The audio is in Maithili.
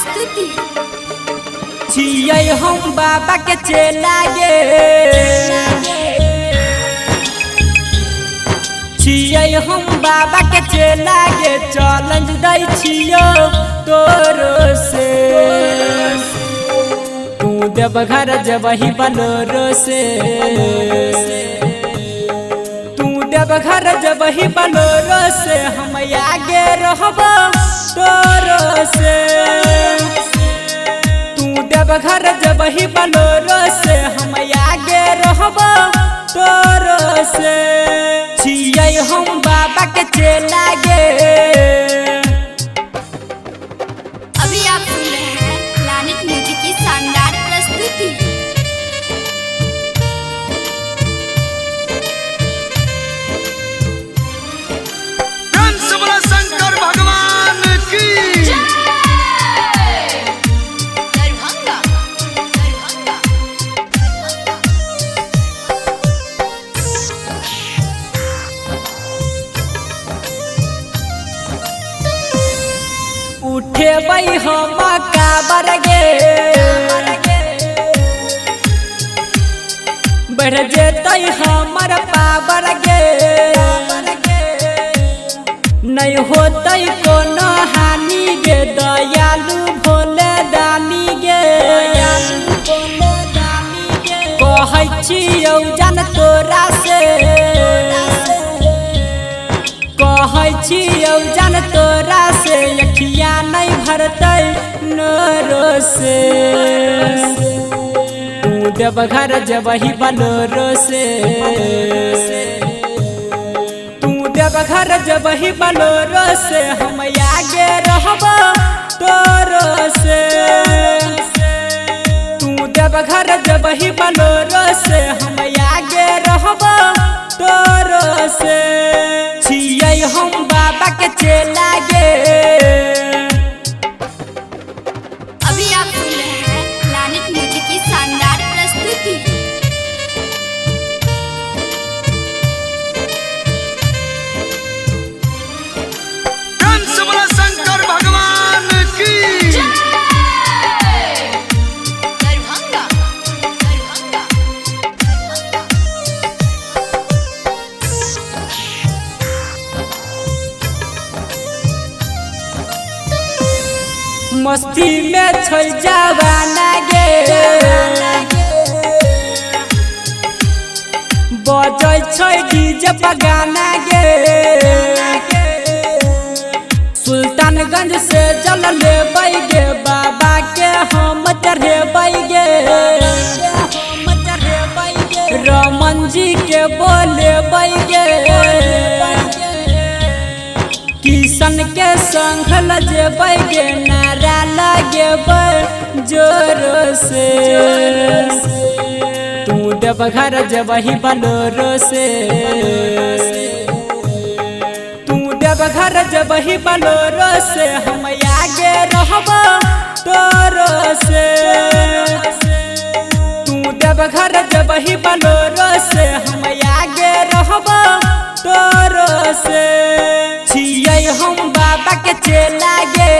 प्रस्तुति। छियै हम बाबा के चेला गे, छियै हम बाबा के चेला गे, चैलेंज दै छियौ तोरो से। तू देवघर जबही बलोरो से, तू देवघर जबही बलोरो से, हम आगे रहबो तोरो से। तू देवघर जबही बलोरो से, हम आगे रहबो तोरो से। छियै हम बाबा के चेला गे। अभी आप सुन रहे हैं प्लैनेट म्यूजिक की शानदार प्रस्तुति। कंस बोला शंकर भगवान की। दरभंगा दरभंगा। उठेबै हम काबर गे, बढ़ जेतै हमर पावर गे, नहीं होतै कोनो हानि गे, दयालु भोले दानी गे। कहै छियौ जान तोरा से, कहै छियौ जान तोरा से, अखिया नहीं भरतै नोरो से। तू देवघर जबही बलोरो से, तू देवघर जबही बलोरो से, हम आगे रहबो तोरो से। तू देवघर जबही बलोरो से, हम आगे रहबो तोरो से। छियै हम बाबा के चेला गे। अभी आप सुन रहे हैं प्लैनेट म्यूजिक की शानदार प्रस्तुति। कंस बोला शंकर भगवान की। दरभंगा दरभंगा। मस्ती में छै जवाना गे, बजै छै डीजे बगाना गे। सुल्तानगंज से जल लेबै गे, बाबा के हम चढ़ेबै गे। रमन जी के बोलेबै गे, किशन के संग लजेबै गे, नारा लगेबै जोरो से। तू देवघर जबही बलोरो से, तू देवघर जबही बलोरो से, हम आगे रहबो तोरो से। तू देवघर जबही बलोरो से, हम आगे रहबो तोरो से। छियै हम बाबा के चेला गे।